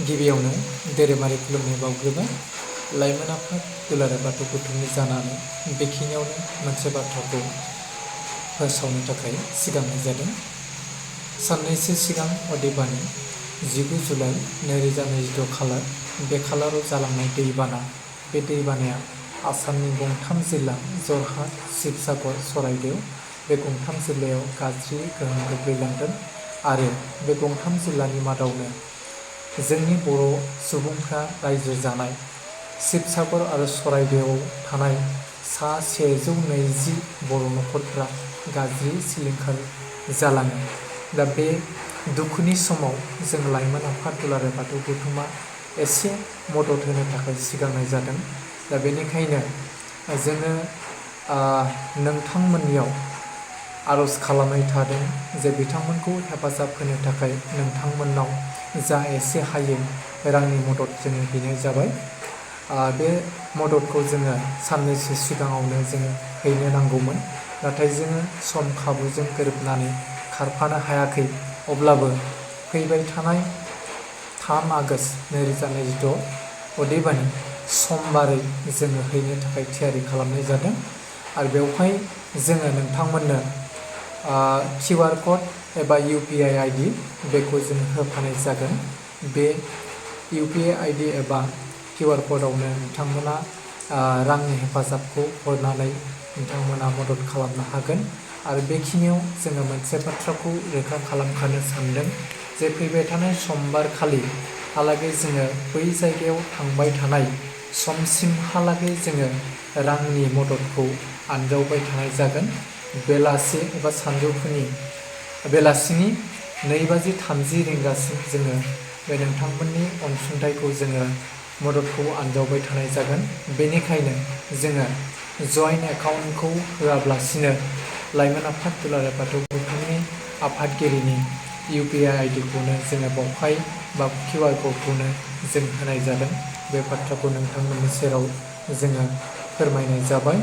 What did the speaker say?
गिबियावनो धोरोमारि खुलुमनाय बावग्रोबाय। लाइमोन आफाद दुलाराय बाथौ गौथुमनि जानानै बेखिनियावनो मोनसे बाथ्राखौ फोसावनो थाखाय सिगांनाय जादों। साननैसो सिगां अदेबानि 19 जुलाइ 2022 खालार बे खालाराव जालांनाय दैबाना, बे दैबानाया आसामनि गंथाम जिल्ला जरहाट, शिबसागर, चराइदेव बे गंथाम जिल्लायाव गाज्रि गोहोम गोग्लैलांदों आरो बे गंथाम जिल्लानि मादावनो जोंनि बर' सुबुंफ्रा रायजो जानाय शिबसागर आरो चराइदेवआव थानाय सा 120 बर' न'खरफ्रा गाज्रि सिलिंखार जालाङो। दा बे दुखुनि समाव जों लाइमोन आफाद दुलाराय बाथौ गौथुमा एसे मदद होनो थाखाय सिगांनाय जादों। दा बेनिखायनो जोङो नोंथांमोननियाव आर'ज खालामनाय थादों जे बिथांमोनखौ हेफाजाब होनो थाखाय नोंथांमोननाव जा एसे हायो रांनि मदद जोङो हैनाय जाबाय। बे मददखौ जोङो साननैसो सिगाङावनो जोङो हैनो नांगौमोन, नाथाय जोङो सम खाबुजों गोरोबनानै खारफानो हायाखै। अब्लाबो फैबाय थानाय 3 आगष्ट 2022 अदेबानि समबारै जोङो हैनो थाखाय थियारि खालामनाय जादों आरो बेवहाय जोङो नोंथांमोननो QR क'ड एबा UPI ID बेखौ जों होफानाय जागोन। बे UPI ID एबा QR क'डआवनो नोंथांमोना रांनि हेफाजाबखौ हरनानै नोंथांमोना मदद खालामनो हागोन। आरो बेखिनियाव जोङो मोनसे बाथ्राखौ रोखा खालामखानो सानदों जे फैबाय थानाय समबारखालि हालागै जोङो बै जायगायाव थांबाय थानाय समसिमहालागै जोङो रांनि मददखौ आनजावबाय थानाय जागोन। बेलासि एबा सानजौफुनि बेलासिनि 2:30 रिंगासिम जोङो बे नोंथांमोननि अनसुंथाइखौ जोङो मददखौ आनजावबाय थानाय जागोन। बेनिखायनो जोङो जइन्ट एकाउन्टखौ होआब्लासिनो लाइमोन आफाद दुलाराय बाथौ गौथुमनि आफादगिरिनि UPI ID खौनो जोङो बावहाय बा QR क'डखौनो जों होनाय जादों। बे बाथ्राखौ नोंथांमोननि सेराव जोङो फोरमायनाय जाबाय।